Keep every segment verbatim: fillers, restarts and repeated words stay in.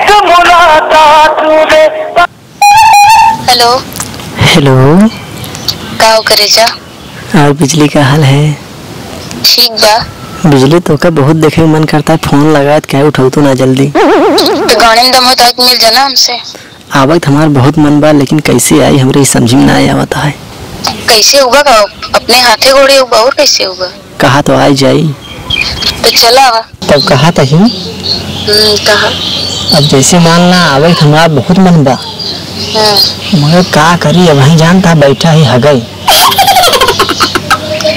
हेलो। हेलो। का हो करेजा? और बिजली का हाल है? ठीक बा। बिजली तोका बहुत देखे के मन करता है, फोन लगाए त काहे उठाऊ तू ना जल्दी। तो गाने में दम होता है कि मिल जाना हमसे। आवत हमार बहुत मन बा, लेकिन कैसे आई हमरे समझ में ना आवत है। कैसे होगा का? अपने हाथे गोड़े होगा और कैसे होगा? कहा तो आई जाई। तो चला आवा। तब कहा तही। हम्म, कहा। अब जैसे मान ला, आवे के हमार बहुत मन बा। हम्म। मगर का करी, अब वहीं जानता, बैठा ही हगई।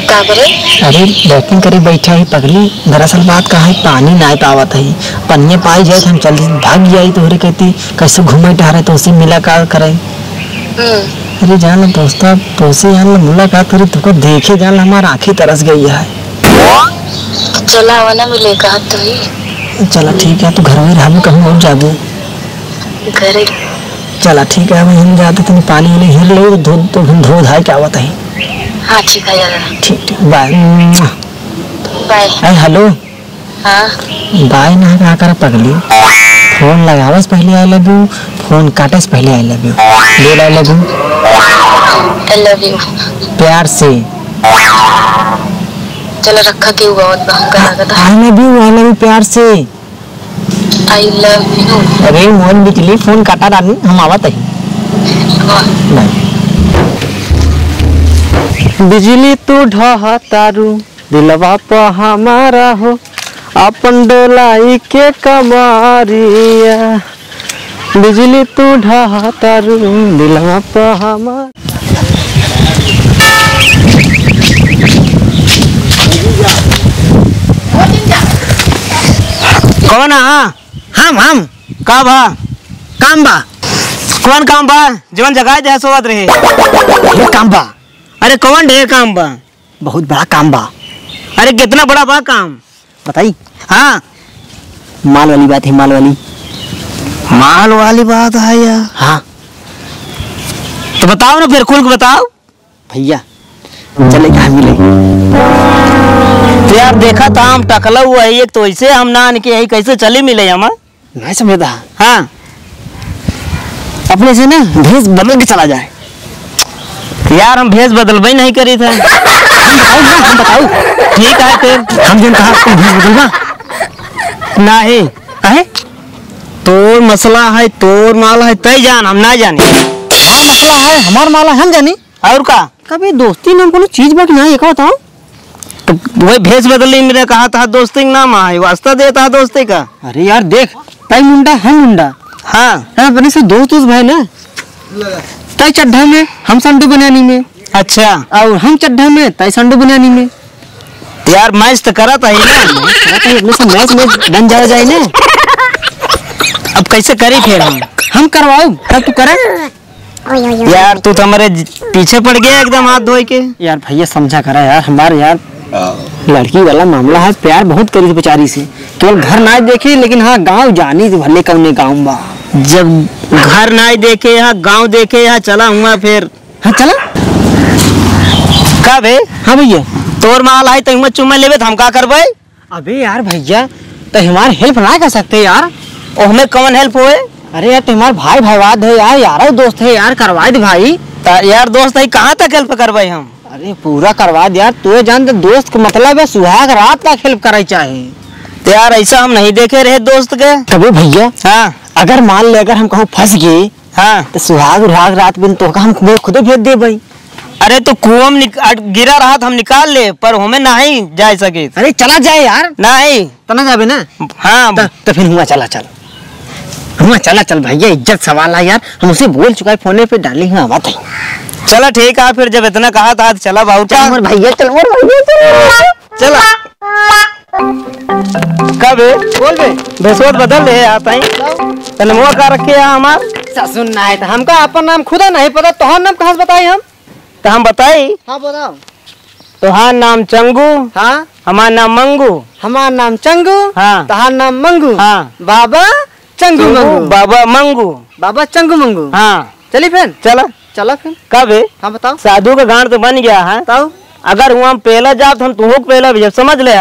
का करे? अरे, लैट्रिन करे बैठा ही पगली। दरअसल बात का है, पानी नाय पावत है। पनिया पाई जाए तो हम चल भाग जाई तोहरे कहती, कैसे घूमे टहरे तो उसे मिला का करे। हम्म। अरे जान ला दोस्ता, तोसे जान ला मुलाकात करी, तुमको देखे जान ला हमार आँखें तरस गई है। तो चला आवा ना मिले, कहा तो ही। चला ठीक है, तू घर में रहबू, कहूँ और जाबू? घरे। चला ठीक है, अब हम जाते तनी पानी वानी हेर ले, तो धो, तो हम धो धाई के आवत है। हाँ ठीक है, जा, जा। ठीक, ठीक, बाय। बाय। अरे हेलो। हाँ। बाय ना का कर पगली, फोन लगावस पहले I love you, फोन काटस पहले I love you। बोल I love you। I love you। प्यार से। चलो रखा, क्यों बहुत बहका लगा था। I love you, I love you प्यार से। I love you। अरे मोहन बिजली, फोन काटा रानी, हम आवत ही। हाँ। बाय। बिजली तू ढह तारू, दिलवा प हमारा हो, अपन डोलाई के कमरिया। बिजली तू ढहा तारू, दिलवा प हमार। कौन? हाँ, हम, हम। का बा? काम बा। कौन काम बा? जवन जगाए दे सोवत रहे। ये काम बा। अरे कौन ढेर काम बा? बहुत बड़ा काम बा। अरे कितना बड़ा बा काम? बताई? हाँ। माल वाली बात है, माल वाली। माल वाली बात है यार। हाँ। तो बताओ ना फिर, खुल के बताओ। भैया, चले कहाँ मिले? तो यार देखा था हम टकला हुआ है, एक तो ऐसे हम नान के यही कैसे चली मिले हम? नहीं समझता। हाँ। अपने से ना भेष बदल के चला जाए। यार, हम भेष बदलबे नहीं करी थे। हम बताऊ ना, हम बताऊ। ठीक है फिर। हम जन कहा, तू भेष बदलबा? नहीं। काहे? तोर मसला है, तोर माल है, तय जान, हम ना जानी। हमार मसला है, हमार माल है, हम जानी। और का? कभी दोस्ती नाम कोनो चीज बा कि ना, एक बताओ। तो वही भेष बदली में कहा था दोस्ती का नाम है, वास्ता देता है दोस्ती का। अरे यार देख, तई मुंडा, हम मुंडा। हाँ। हाँ, अपने से दोस्त, दोस्त भाई ना। तई चड्ढा में, हम संडू बनियानी में। अच्छा। और हम चड्ढा में, तई संडू बनियानी में। यार match तो करत है ना। करत है, अपने से match में बन जावा जाए ना। अब कैसे करी फिर हम? हम करवाऊ, तब तू करे। यार, तू तो हमारे ज-, पीछे पड़ गया एकदम हाथ धोए के। यार भैया, समझा करा यार, हमारे यार लड़की वाला मामला है, प्यार बहुत करी थी बेचारी से, केवल घर ना देखे, लेकिन हाँ, गाँव जानी थी भले कौने गाँव बा। जब घर ना देखे, यहाँ गाँव देखे, यहाँ चला हुआ फिर। हाँ, चला। का बे? हाँ भैया। तोर माल आई तो हिम्मत चुम्मा लेबे तो हम का करबे? अबे यार भैया, तो हमार help ना कर सकते यार? ओहमे कौन help होए? अरे यार, तो हमार भाई भाईवाद है यार, यारो दोस्त है यार, करवा दे भाई। त यार दोस्त है, कहाँ तक help करवाई हम? अरे पूरा करवा दे यार, तू ये जान, तो दोस्त का मतलब है सुहाग रात तक help कराई चाहे। तो यार ऐसा हम नहीं देखे रहे दोस्त के। तबे भैया, हाँ। अगर मान ले, अगर हम कहूँ फंस गए, हाँ। तो सुहाग उहाग रात बिन तोहका हम खुदे, खुदे भेज देबे। अरे तो कुआं में निक-, अट-, गिरा रहा था, हम निकाल ले, पर हमें नहीं जा सके। अरे चला जाए यार। नहीं। तो ना जाबे ना? हाँ। तो, तो फिर हुआ चला चल। हुआ चला चल भैया, इज्जत सवाल है यार। हम उसे बोल चुका है फोने पे, डार्लिंग, हम आवत है। चला ठीक है, फिर जब इतना कहा था तो चला बाबू। चल मोर भैया, चल मोर भैया, चल। चला। का बे? बोल बे। भेसवा त बदल ले, आता ही। तने मुँह का रखे है हमार? ससुर ना है, तो हमका अपन नाम खुदा नहीं पता, तोहार नाम कहाँ से बताई हम? तो हम बताई? हाँ, बताओ। तोहार नाम चंगू। हाँ। हमार नाम मंगू। हमार नाम चंगू। हाँ। तोहार नाम मंगू। हाँ। बाबा चंगू चंगू, मंगू। बाबा मंगू। बाबा चंगू मंगू। हाँ। चली फिर? चला। चला फिर। का बे? हाँ, बताओ। साधु का गांड तो बन गया है। बताओ। अगर हुआ हम पहला जाब, तो हम तुमको पहला भेजब, समझ ले।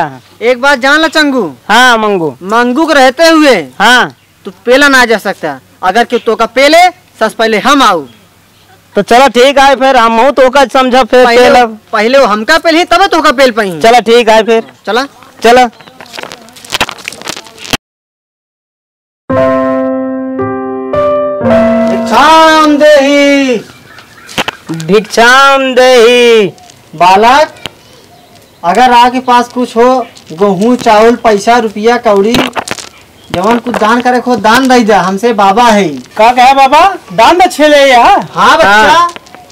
एक बात जान ला चंगू। हाँ, मंगू। मंगू के रहते हुए हाँ। तू पेला ना जा सकता। अगर केहू तोका पेले, सबसे पहिले हम आऊ। तो चला ठीक आए फिर, हमहू तोका समझा फिर पहिले, पेलब। पहिले वो हमका पेलही, तबे तोका पेल पाई। चला ठीक आए फिर। चला। चला। भिक्षाम देहि। भिक्षाम देहि। बालक, अगर आपके पास कुछ हो, गेहूं, चावल, पैसा, रुपया, कौड़ी, जवन कुछ दान करे को दान दे जा, हमसे बाबा है। का कहे बाबा? दान दक्षिण ले या? हाँ बच्चा। हाँ।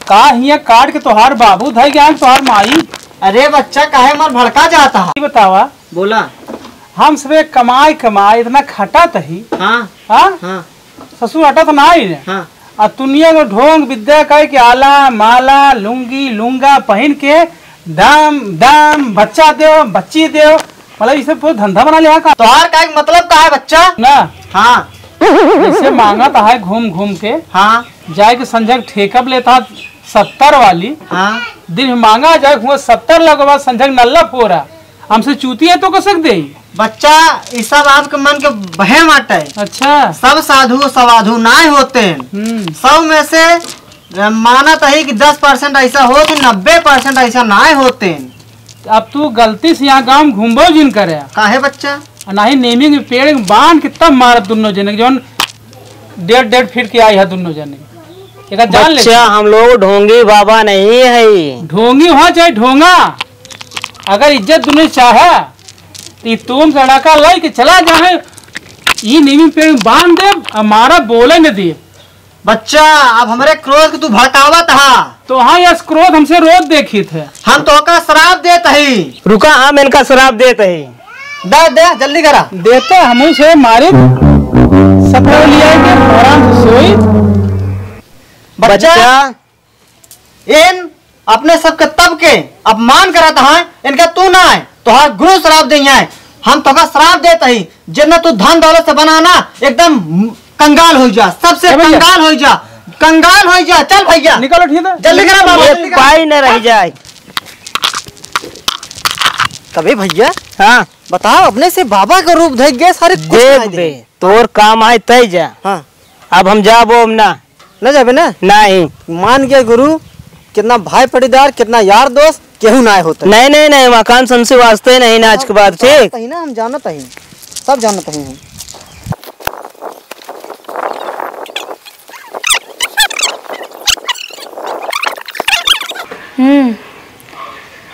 का हिया काट के तोहार बाबू धई गया, तोहार माई? अरे बच्चा, काहे मार भड़का जाता है? ये बतावा, बोला। हम सबे कमाई कमाई इतना खटत ही। हाँ। हाँ? हाँ। ससुर हटत ना ही ने। हाँ। आ दुनिया के ढोंग विद्या कहे के आला, माला, लुंगी, लुंगा पहिन के दाम, दाम, बच्चा देव, बच्ची देव, मतलब इसे पूरा धंधा बना लिया का? तोहार का एक मतलब का है बच्चा? ना। हाँ। जैसे मांगत है घूम घूम के। हाँ। जाए के संझक ठेका पे लेता सत्तर वाली। हाँ। दिन में मांगा जाए, हुआ सत्तर लगवा, संझक नल्ला फोरा। हमसे चूतिया तो कसक देई। बच्चा, ई सब आपके मन के बहम आटे। अच्छा। सब साधु सवाधु नाय होते हैं। हम्म। सौ में से मानत ही कि दस percent ऐसा हो कि नब्बे percent ऐसा नाय होते हैं। अब तू गलती से यहाँ गाँव में घूमबो जिन करे। काहे बच्चा? आ नाही नीमी के पेड़ के बांध के तब मारब दुनो जने, जौन डेढ़ डेढ़ फीट के आई है दुनो जने। एका जान ले। बच्चा, हम लोग ढोंगी बाबा नहीं है। ढोंगी हो चाहे ढोंगा, अगर इज्जत दुनो चाहे, तो ई तोम सड़ाका लाई के चला जाए, ई नीमी पेड़ में बांध देब, आ मारा बोले न देब। बच्चा, अब हमरे क्रोध के तू भड़कावत हा। तो हाँ, यस क्रोध हमसे रोज देखित है। हम तोहका श्राप देत हई। रुका, हम इनका श्राप देत हई। दे, दे, जल्दी करा। देते हमू से मारे। सपना लिया के आराम से सोई। बच्चा, बच्चा। इन अपने सबके तब के अपमान करत हैं, इनका तू ना है, तोहार गुरु श्राप दे हैं। हम तोका श्राप देत हई, जितना तू धन दौलत से बना ना, एकदम कंगाल हो जा, सबसे ए भैया। कंगाल हो जा, कंगाल हो जा। चल भैया, निकल उठिए तो। जल्दी करा बाबा, एक जल्दी करा। पाई न रह जाए। तबे भैया, हाँ। बताओ, अपने से बाबा का रूप धइ गए, सारे कुछ देख नहीं बे, दे। तोर काम आए तय जा। हाँ। अब हम जाबो, हम ना। ना जाबे ना? नहीं। मान गया गुरु, कितना भाई पटीदार, कितना यार दोस्त, केहू ना होता। नहीं, नहीं, नहीं, मकान संसी वास्ते नहीं ना आज के बाद, ठीक? तही ना हम जानत हई, सब जानत हई हम। हम्म,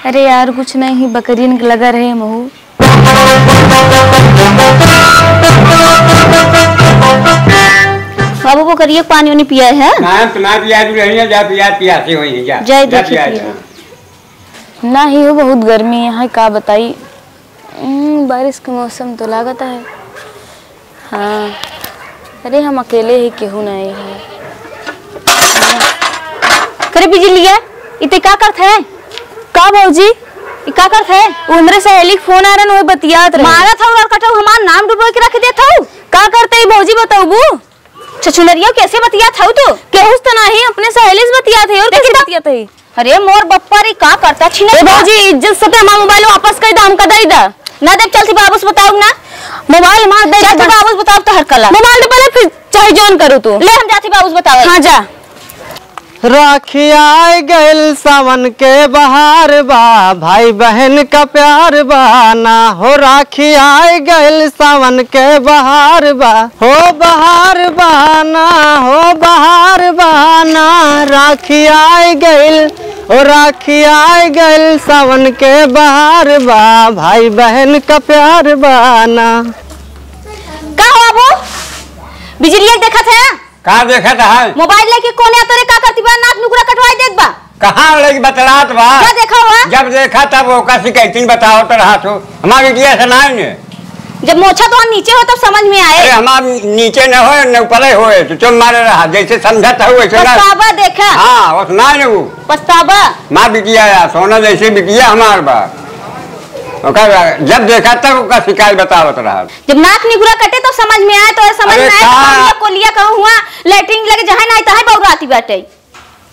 अरे यार, कुछ नहीं, बकरियन के लगा रहे महू। बाबू, बकरिया के पानी उनी पिया है? ना, हम तो ना पिया, तू रही जा, पिया, पिया से वहीं जा। जाए जा, देखी पिया पिया। जा। ना ही हो, बहुत गर्मी है, का बताई। हम्म, बारिश के मौसम तो लागत है। हाँ। अरे, हम अकेले ही, केहू नहीं है। करे बिजलिया, ई ते का करत है? का भौजी, ई का करत है? उ हमरे सहेली के फोन आ रहन, वही बतियात रहे। मारत हऊ और कटऊ हमार नाम डुबो के रख देत हऊ। का करते ई भौजी, बतौबू? छछुनरिया, कैसे बतियात हऊ तू? केहू से तो नहीं, अपने सहेली से बतियात है, और देखी कैसे तो। बतियात है? अरे मोर बप्पा रे, का करता छिना? ए भौजी, इज्जत से ते हमार मोबाइल वापस कर दे, हमका दे दे। ना दे, चलती बाबू से बताऊ ना। मोबाइल हमार दे चलती दे। बाबू से बताऊ तो हर कला। मोबाइल दे पहले, फिर चाहे जौन करू तू। ले, हम जाती बाबू से बतावे। हाँ, जा। राखी आए गइल सावन के बहार बा, भाई बहन का प्यार बा ना हो। राखी आए गइल सावन के बहार बा, हो बहार बा ना, हो बहार बा ना। राखी आए गइल, ओ राखी आए गइल सावन के बहार बा, भाई बहन का प्यार बा ना। का हो बाबू, बिजलिया देखत है? का देखत है? मोबाइल लेके कोने तोरे का करती बा? नाक नुकरा कटवाई देत बा। कहाँ लगी बतलात बा? क्या देखा हुआ? जब देखा तब ओका शिकायती बतावत रहा तू। हमार बिटिया से नाई ने। जब मोछा तो नीचे हो तब समझ में आए। अरे हमार नीचे न होए न ऊपरे होए, तो चुप मारे रहा, जैसे समझत हो वैसे ना। पछतावा देखा। हाँ, बस ना ने वो। पछतावा। मार बिटिया या सोना जैसे बिटिया हमार बा। ओका जब देखा तब ओका शिकायत बतावत रहा। जब नाक निगुरा कटे तो समझ में आए, तो समझ अरे में आए तो का? कोलिया, कोलिया कहूँ हुआ, लैट्रिन लगे जहाँ ना आए तहाँ बौराती बाटे।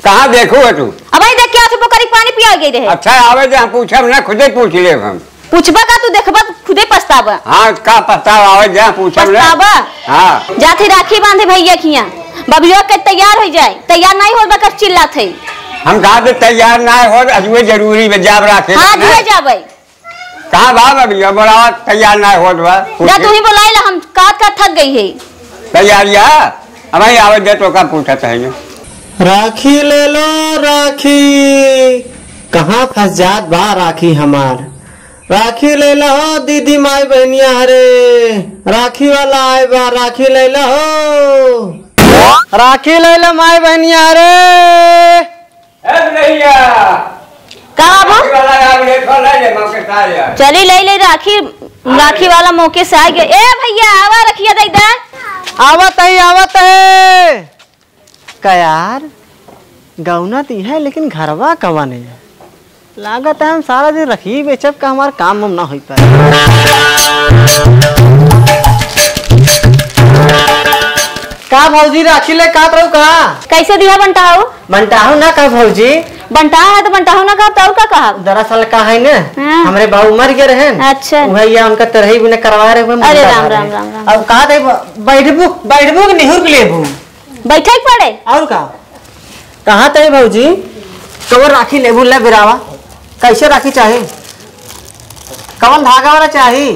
कहाँ देखू है तू? अब ही देख के आथू, बोकरी के पानी पिया गई रहे। अच्छा, आवे दे, हम पूछब ना, खुदे पूछ लेब हम। पूछबा का, तू देखबा, खुदे पछताबा। हाँ, का पछतावा आवे, जा पूछब ना। पछताबा? हाँ। जात ही राखी बांधे भैया खिया, बबिया के तैयार होइ जाए, तैयार नाहीं होत बा, कस चिल्लात है। हम कहा थे तैयार नाहीं होत, अजुए जरूरी बा, जाब राखे हाँ, ना। अजुए जाबे। कहाँ बा बबिया, बोलावा, तैयार नाहीं होत बा। जा तू ही बोलाइला, हम कात कात थक गई है। तैयारिया, अब ही आवे दे तो का पूछत है। राखी ले लो राखी, कहाँ फंस जात बा राखी हमार। राखी ले लो दीदी माई बहनिया रे, राखी वाला आए बा, राखी ले लो। राखी ले लो माई बहनिया रे। ए भैया, का बाबू? राखी वाला आ गए, तो ले ले, मौके से आ जा। चली ले ले राखी, राखी वाला मौके से आ गए। ए भैया, आवा रखिया दे दे। आवत है, आवत है। का यार, गौना तो है, लेकिन घरवा कवा नहीं है। लागत है हम सारा दिन रखी बेचब का, हमार काम वाम ना होई पाए। का भौजी, राखी ले कात रहू का? कैसे दिया बंटाऊ? बंटाऊ ना का भौजी? बंटाऊ है तो बंटाऊ ना का, तो और का कहा? दरअसल का है ना, हाँ। हमरे बाबू मर गए रहे। अच्छा। वही ये उनका तरही बिना करवा रहे हुए अरे मुंडा राम, भरे। राम, राम, राम। अब का दे, बैठबू, बैठबू कि निहुर के लेबू? बैठे के पड़े। और का? कहाँ तई भौजी, कवर राखी लेबू, ले बिरावा, कैसे राखी चाही, कवन धागा वाला चाही?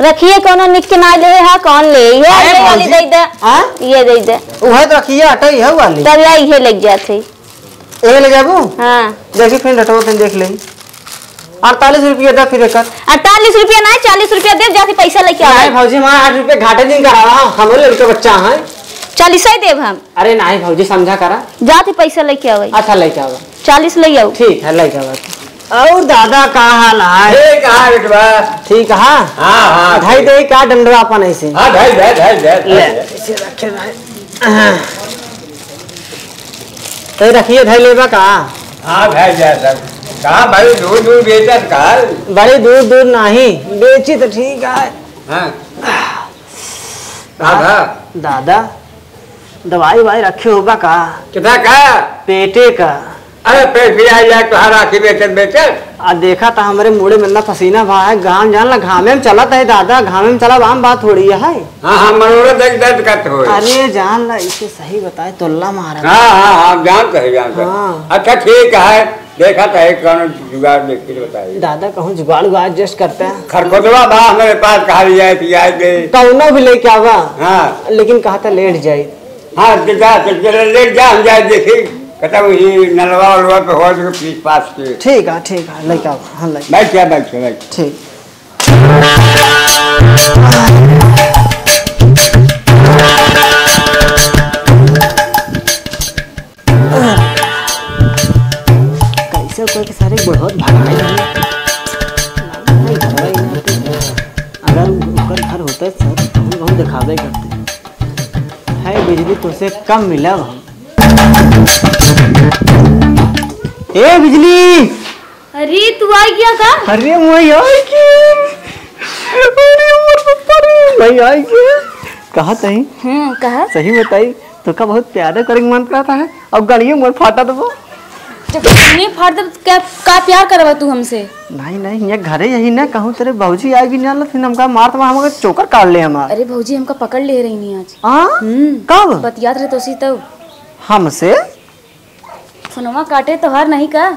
रखिए कोनो निक के ना ले हा, कौन ले? ये, अरे ये वाली भौजी। दे दे। हाँ? ये दे दे। उहे तो रखिए, अटई है वाली। तब या इहे लग जात है। ये ले जाबू? हाँ। देखी फिर डटवा तन देख ले। अड़तालीस रुपया दे फिर एकर। अड़तालीस रुपया ना, चालीस रुपया दे, जाके पैसा लेके आओ। नहीं भौजी, हमारा आठ रुपया घाटे दिन का रहा, हम लड़के बच्चा हैं। चालीस ही देब हम। अरे नहीं भौजी, समझा करा। जाते पैसा लेके आवे। अच्छा, लेके आवा। चालीस ले आओ। ठीक है, लेके आवा। और दादा, का हाल है? ठीक है बेटवा। ठीक है। हाँ, हाँ, धई ठीक। दे का डंडवा अपन ऐसे? हाँ, धई, धई, धई, धई, ले, धई। ऐसे रखे भाई। हाँ। तो रखिए, धई लेबा का? हाँ, धई जा सब। कहाँ बड़ी दूर दूर बेचत का? बड़ी दूर दूर नहीं, बेची तो ठीक है। हाँ। का भा? दादा, दवाई वाई रखे होबा का? कितना का? पेटे का। अरे पेट पिराई जाए तो हर राखी बेचत बेचत। आ देखा था हमरे मुड़े में ना पसीना बहा है, घाम जान ला, घामे में चलत है दादा, घामे में चला, आम बात थोड़ी है। हाँ, हाँ, मरोड़े देख दर्द करत होए। अरे जान ला, इसे सही बताए, तोल्ला मारा। हाँ, हाँ, हाँ, जानत है, जानत है। हाँ। अच्छा ठीक है, देखा था एक कौनो जुगाड़ देख के बताइए। दादा कहूँ जुगाड़ उगाड़ adjust करते हैं। खरखोदवा बा हमरे पास, कहा लिया है, पिया दे। कौनो भी लेके आवा। हाँ। लेकिन कहा था लेट जाए। हाँ, तो जा, तो चले, लेट जा, हम जाए देखी। कहता वही नलवा उलवा पे हो तो पीस पास के। ठीक है, ठीक है, लेके आवा, हाँ, लेके। बैठ जा, बैठ जा, बैठ। ठीक। कैसे कोई के सारे बुढ़ौत भाग गए हैं। अगर ओकर घर होता है सर, तो हम बहुत दिखावे करते। है बिजली, तुझसे कम मिला हम। ए बिजली, अरे, तू आ गया का? अरे, मैं आ गया। अरे, मोर पप्पा रे, मैं आ गया। कहा तही? हम्म, कहा? सही बताई, तो का बहुत प्यार करे के मन करता है, और गलियों मोर फाटा देबो। जब नहीं फाट देब, क्या, का प्यार करबा तू हमसे? नहीं, नहीं, ये घरे यही ना कहूँ, तेरे भौजी आएगी ना, फिर हमका मार तो हमका चोकर काट ले हमार। अरे भौजी, हमका पकड़ ले रही नहीं आज। हाँ? हम्म। कब? बतियात रहे तो सी तब। हमसे? फोनवा काटे तोहार नहीं का?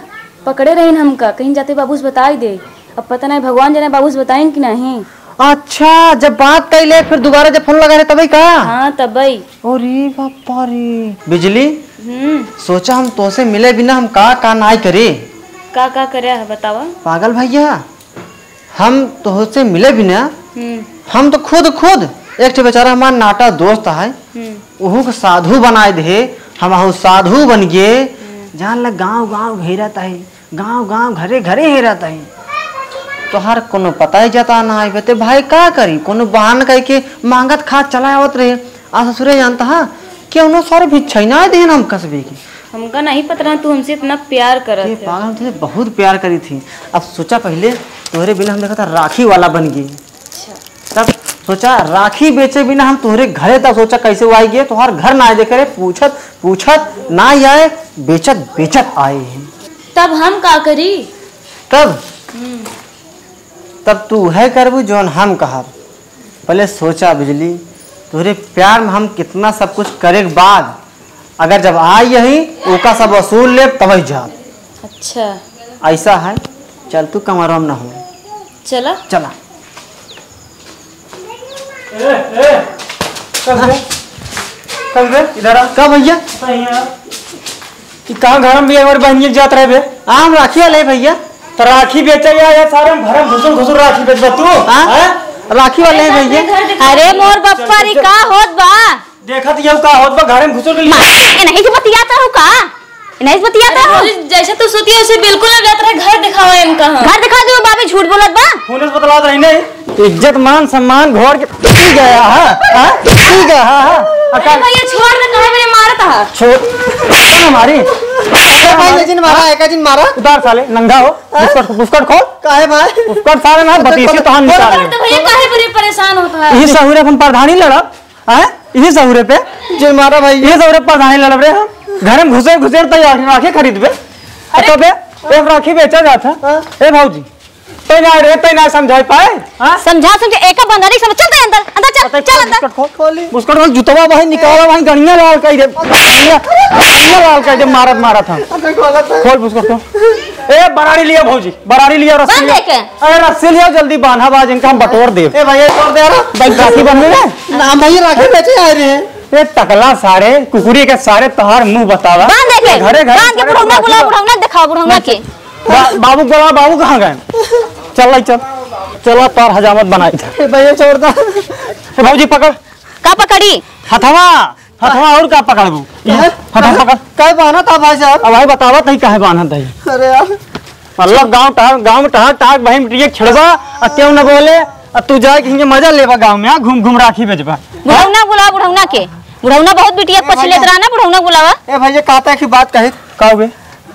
पकड़े रहीन हमका, कहीं जाते बाबू से बताई दे। अब पता नहीं भगवान जाने बाबू से बताइन कि नहीं। अच्छा, जब बात कइले फिर दोबारा जब फोन लगा रहे तबई का? हाँ, तबई। अरे बापा रे। बिजली, हम्म। सोचा हम तोसे मिले बिना हम का का नाई करे। का का करे है बतावा? पागल भैया, हम तोहसे मिले बिना, हम्म। हम तो खुद, खुद, एक ठे बेचारा हमार नाटा दोस्त है, हम्म। ओहू के साधु बनाए दे, हम आहू साधु बन गए। हम्म। जान लग गाँव, गाँव घेरत है, गाँव, गाँव, घरे, घरे हेरत है। तोहार कोनो पता ही जता ना आइबे, ते भाई का करी, कोनो बहान कह के मांगत खात चला आवत रहे। आ ससुरे जानता हा, केहू सारे भिक्षाई ना देन हम कसबे के। हमका नहीं पता रहा तू हमसे इतना प्यार करत ये है। पागल, हम तुझे बहुत प्यार करी थी। अब सोचा पहले तोहरे बिना हम देखा था राखी वाला बन गई। अच्छा। तब सोचा राखी बेचे बिना हम तोहरे घरे, तब सोचा कैसे वो आई गए, तोहार घर ना आए देखे रे, पूछत पूछत ना आए, बेचत बेचत आए हैं। तब हम का करी? तब हम्म। तब तू उहे करबू जौन हम कहब। पहले सोचा बिजली, तोहरे प्यार में हम कितना सब कुछ करे के बाद अगर जब आई यही, ओका सब वसूल लेब तबही जाब। अच्छा। ऐसा है, चल तू कमरवा में ना हो। चला। चला। ए, ए, कल बे, कल बे, इधर आ। का भैया? सही है। कि कहाँ घर में भी एक बार बहनिया जात रहे बे? आ, हम राखी वाले हैं भैया। तो राखी बेचे या, या सारे हम घर में घुसुर घुसुर राखी बेचबा तू? हाँ? हैं? राखी वाले हैं भैया। अरे मोर बप्पा रे, का होत बा? देखत यहू का होत बा, घर में घुसुर के लिए। मार, ये नहीं से बतियाता हो का? ये नहीं से बतियाता हो? अरे, जैसे तू सुती है, उसे बिल्कुल ना जात रहे, घर दिखावा इनका हम। घर दिखा दो, बाबे झूठ बोलत बा। होने से बतलात रही नहीं। इज्जत, मान, सम्मान, घर के पी गया है, हाँ? पी गया है, हाँ? अरे भैया, छोड़ दे, काहे मेरे मारत है? छोड़, छोड़ ना मारी। अरे भाई, ये जिन मारा, एक जिन मारा। उतार साले, नंगा हो। हाँ? बुस्कट, बुस्कट खोल। काहे भाई? बुस्कट साले ना, तो बतीसी खोल, तो हम खोल। निकाल लें। तो भैया, काहे बड़े परेशान होता है? यही सहूरे हम प्रधानी लड़ब। हैं? इही सहुरे पे? जिन मारा भाई। इही सहुरे पे प्रधानी लड़ब रे हम। घर में घुसे घुसे तो राखी खरीदबे। अरे। तो बे, एक राखी बेचा जात है। हाँ। ए भौजी, तै ना रे, तै ना समझाई पाए। हाँ? समझा, समझा, एक बंदरी समझ। चल तै अंदर, अंदर चल, अतः चल अंदर। बुस्कट खोल। खोली। बुस्कट खोल, जुतवा भाई निकाला भाई, गणिया लाल कई दे। गणिया, गणिया लाल कई दे, मारत, मारत हम। अंदर खोला था। खोल बुस्कट खोल। ए, बराड़ी लिया भौजी। बरारी लिया, रस्सी बांध लिया। दे के। अरे रस्सी लिया, जल्दी बांधा बाज, इनका हम बटोर देब। ए भैया, छोड़ दे यार। भाई राखी बंधे रे? ना भैया, राखी बेचे आए रहे। ए टकला सारे, कुकुरी के सारे, तोहार मुंह बतावा। बांध दे के। घरे घरे बांध के, सारे बुढ़ौना राखी बुलाओ, बंधे। बुढ़ौना दिखाओ, बुढ़ौना के। बा-, बाबू बोला, बाबू कहाँ गए? चल लाई चल, चला तोहार हजामत बनाई था। ए भैया, छोड़ दे। ए भौजी पकड़। का पकड़ी? हथवा। हथवा और का पकड़बू? काहे? हथवा पकड़। काहे बान्हत है भाई साहब? अब भाई बतावत ही काहे बान्हत है। अरे यार। मतलब गाँव टहल, गाँव में टहल टहल बहिन बिटिया छेड़बा, आ केहू न बोले, आ तू जाए के हिंगे मजा लेबा गाँव में, आ घूम घूम राखी बेचबा। बुढ़ौना बुलावा, बुढ़ौना के। बुढ़ौना बहुत बिटिया ए पछ भैया। लेत रहा ना, बुढ़ौना बुलावा। ए भैया, कहता है कि बात कही। का हुए?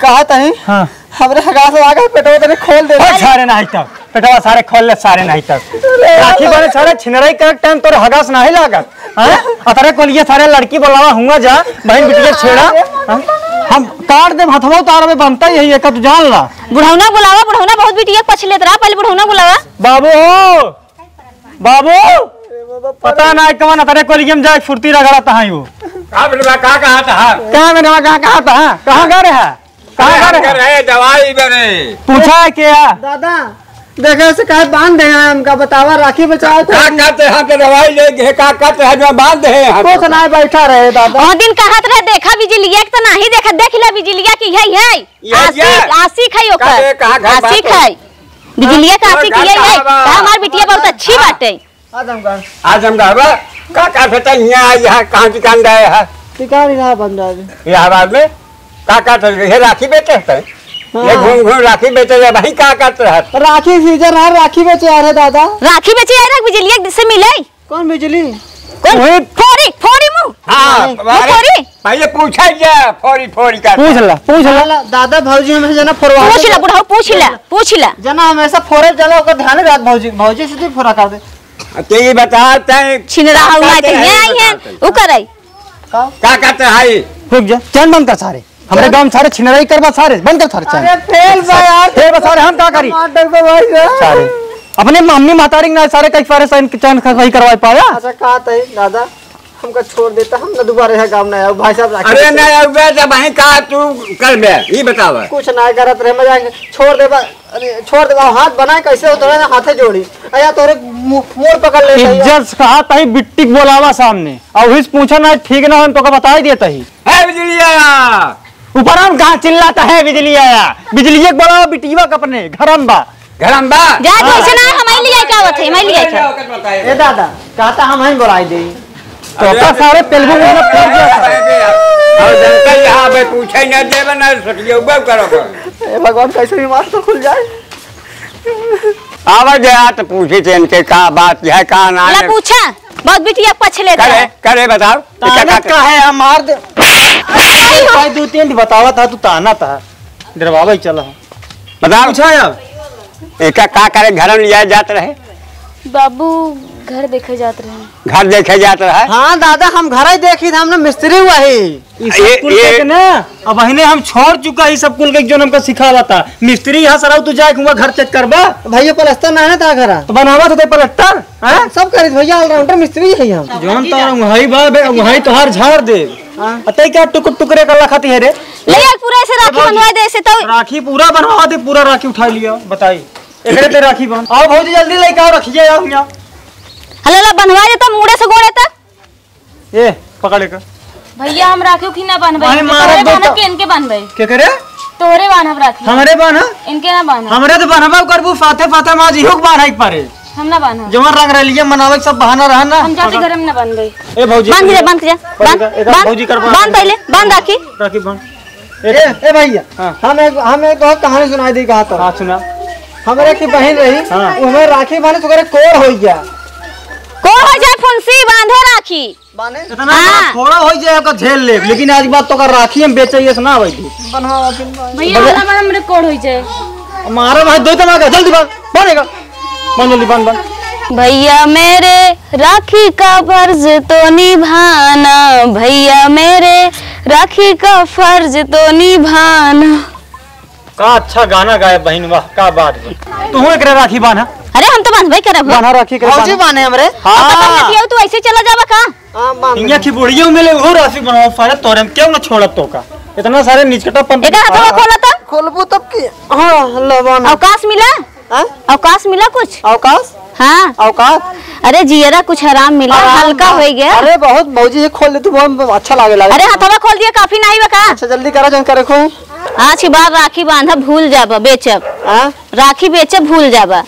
कहत ही, हाँ। हमरे हगास लागल, पेटवा तनी खोल दे। ओ, सारे नाही तक। पेटवा सारे खोल ले, सारे नाही तक। अरे राखी यार। बने सारे छिनराई करे टाइम तोरे हगास नाही लागत। हैं? अतरे कोलिए सारे लड़की बोलावा, हुआ जा, बहिन बिटिया छेड़ा। अरे। हैं? हम काट देब हथवा तोहार, अबे बनता ही है, एका तू जान ला। बुढ़ौना बुलावा, बुढ़ौना बहुत बिटिया पछ लेत रहा, पहले बुढ़ौना बुलावा। बाबू हो, बाबू, ए बाबा, पता ना कवन अतरे कोलिए में जाए फुर्ती रगड़ा तहाँ ही वो। का बेटवा, का कहा था? का बेटवा, का कहा था? कहाँ गए रहा? कहाँ अरे, गए हम रहा? कर रहे दवाई बने। पूछा है क्या? दादा, देखे से काहे बांध दे हैं हमका, बतावा, राखी बचाओ तो। का करते हैं तो दवाई ले गए, का करते हैं जो बांध दे हैं हम? कुछ ना, बैठा रहे दादा। और दिन कहत रहे, देखा बिजलिया के तो नहीं देखा, देख ले बिजलिया की है, है। ये आशिक, ये? आशिक है ओकर। कहाँ घर आशिक बात है? बिजलिया का तोर आशिक घर ये है। कहाँ बा? का हमार बिटिया बहुत अच्छी हाँ। बाटे। आजमगढ़। आजमगढ़ बा? का, का से तै हियाँ आई, यहाँ कहाँ दुकान रहे है? दुकान यहाँ बन रहा है। इलाहाबाद में? का, का से ये राखी बेचे है तै? हाँ। ये घूम, घूम राखी बेचे है भाई, का करते है? राखी सीजन है, राखी बेचे आ रहे दादा। राखी बेचे आ रहे, बिजलिया से मिले। कौन बिजली? कौन? वही फोरी, फोरी मुँह। हाँ, मुँह अरे, फोरी। पहले पूछा जा, फोरी, फोरी का। पूछ ला, पूछ ला। ला, दादा भौजी हमें जना फोरवा पूछ दे। ला, बुढ़ऊ, पूछ ला, पूछ ला। जना हमेशा फोरे जाला, ओकर ध्यान राख भौजी, भौजी से तू फोरा कर दे। अब ते ये बता, तै छिनरा का हऊ ना, करते तै हैं, यहाँ आई हैं, बताते हैं। उ करे। का? का करते हैं? रुक जा, चैन बंद कर सारे। हमरे गाँव में सारे छिनराई करबा सारे, बंद कर सारे चैन। अरे फेल बा यार। फेल बा सारे, हम का करी? मार डरबा भाई साहब। सारे। अपने मम्मी महतारी के ना सारे कई सारे चैन, चैन सही करवाए पाया। अच्छा, का तई दादा, हमका छोड़ देता, हम ना दोबारा यहाँ गाँव ना आऊ, भाई साहब राखी अरे देते। ना आऊबे, जब वहीं का तू करबे, ई बतावा। कुछ ना करत रहे, मजाक छोड़ देबा, अरे छोड़ देबा, हाथ बनाए कैसे हो, थोड़ा ना हाथे जोड़ी। अया तोरे मु-, मोड़ पकड़ लेता है। इज्जत से कहा तही बिट्टी के बोलावा सामने, और हिस पूछा ना ठीक ना हो, तो का बताई देता ही। है बिजलिया। ऊपर हम कहाँ चिल्लाता है, बिजली आया? बिजलिया के बोलावा, बिटिया के अपने घरम बा। घरम बा? जा, हाँ। जैसे ना, हम ही ले आए, क्या बात है, हम ही ले आए, क्या? ए दादा, कहता हम ही बोलाई दे। तो अरे का सारे पेलबू में ना फोड़ दिया था। अरे जनता यहाँ पे पूछे ना देवे ना, सोचिए, उबे करो कर। ए भगवान, कैसे भी मार तो खुल जाए। आवा दे, आ तो पूछे थे इनके का बात है, का ना ला है। पूछा, बहुत बिटिया पछ लेता करे, है। करे बताओ। ताना का है, हम मार दे। आई हो। भाई, दो तीन बतावा था, तू ताना था। डरवावे ही चला। बताओ। पूछा यार। एका का करे घर में लिया जात रहे? बाबू, घर देखे जात रहे। घर देखे जात रहे? हाँ दादा, हम घर ही देखी था, हमने मिस्त्री हुआ ही। ई सब ये, कुल ये के ना, अब अहिने हम छोड़ चुका, ई सब कुल के जो हमका सिखावा था। मिस्त्री यहाँ सराउ, तू जाए हुआ घर चेक करबा। भैया, पलस्तर ना है ता घरा? तो बनावा तो दे पलस्तर, हैं? सब करी भैया, ऑलराउंडर मिस्त्री है हम। जौन तारा वही बा बे, वही तोहार झाड़ दे। हाँ। अतई का टुक-, टुकड़े कर लखती है रे? ले यार, पूरा ऐसे राखी ए भौजी, बनवा दे, ऐसे तो। राखी पूरा बनवा दे, पूरा राखी उठा लिया, बताई। एकरे ते राखी बन। आओ भौजी, जल्दी लेके आओ, रखिए आओ यहाँ। हला ला, बनवा दे तो मुड़े से गोड़े तक। ए, पकड़ एक। भैया, हम राखी उखी ना बांधबे। अरे, इनके मारब तोहरे दो बांधब तो। कि इनके बांधबे? के करे? तोहरे बांधब राखी। हमरे बांध? इनके ना बांधब। हमरे तो बांधबा करबू, साथे साथे माँ जी हुक बांधे के पड़े। हम ना बांधब। जवन रंग रलिया मनावे के सब बहाना रहा ना। हम जाते पकड़। घर में ना बांधबे। ए भौजी, बांध दे, बांध जा, पकड़ बांध, एक भौजी कर बांध। बांध पहले, बांध राखी। राखी बांध। ए, ए भैया, हाँ। हम एक, हम एक बहुत कहानी सुनाई दी कहा तो। हाँ, सुना। हमरे की बहन रही, हाँ। वो हमें राखी बांधे तो करे कोर हो गया। कोर हो जाए, फुंसी बांधे राखी। बाने? इतना हाँ। बड़ा फोड़ा हो जाए, आपका झेल ले, लेकिन आज बात तो कर राखी हम बेचे, ये सुना भाई तू। बनवावा दिन भाई। भैया, बजा- हमारा, हमारा हमरे कोड़ होई जाए। मारा भाई, दो तमाका, जल्दी बांध, बांधेगा, बांध जल्दी, बांध, बांध। भैया मेरे, राखी का फर्ज तो निभाना, भैया मेरे, राखी का फर्ज तो निभाना। का अच्छा गाना गाए बहिन, वाह, का बात बा। तू एकरे राखी बांधा। अरे, हम तो बांधबे करब हो। बांधा राखी के भौजी बांध। बांधे हमरे। हाँ। पता नहीं, तू ऐसे चला जाबा का? हाँ, बांध। हियाँ की बुढ़िया मिले, वो राखी बनवाओ, सारे तोरे में क्यों ना छोड़त तो का? इतना सारे निचकटापन। एक हथवा खोला तो। खोलबू तब की? हाँ, लो बांध। अवकाश मिला? हाँ? अवकाश मिला कुछ? अवकाश? हाँ। अवकाश? अरे, जियरा कुछ आराम मिला, आराम हल्का बा। हो गया। अरे, बहुत भौजी, ये खोल दे तू, बहुत अच्छा लागे, लागे। अरे, हथवा खोल दिया, काफी नहीं बा का? अच्छा, जल्दी करा, जन करे खो। आज के बाद राखी बांधब भूल जाबा, बेचब। हाँ? राखी बेचब भूल जाबा।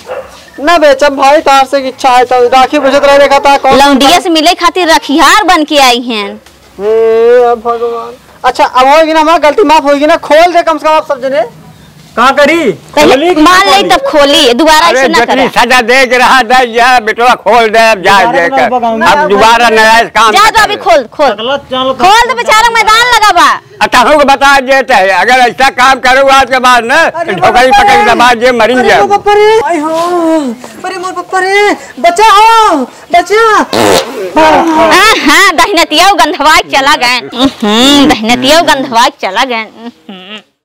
ना बेचब भाई, तार से इच्छा है तो राखी बेचत रहे, देखा था कौन लौंडिया से मिले खातिर रखिहार बन के आई हैं। हे भगवान। अच्छा, अब होगी ना, हमार गलती माफ होगी ना, खोल दे कम से कम आप सब जने। का करी? पहले खोली कि ना मान ले खोली? तब खोली, दोबारा अरे ऐसे ना जितनी करा। सजा दे के रहा, दे जा, बेटवा खोल दे, अब जा दोबारा दे ना कर। बगाऊंगा। अब दोबारा नया काम जा ना तो अभी करे। खोल, खोल। अगला चैनल खोल तो बेचारा मैदान लगा बा। आ, तहु के बता देते हैं, अगर ऐसा काम करो आज के बाद ना, अरे तो ठोकरी बाप रे। पकड़ के दबा दे, मरिन अरे जाओ। बाप रे। आई हो। अरे मोर बाप रे। बचाओ, बचा। आ, हाँ, दहिनतिया गंधवा के चला गए। हम्म, दहिनतिया गंधवा के चला गए।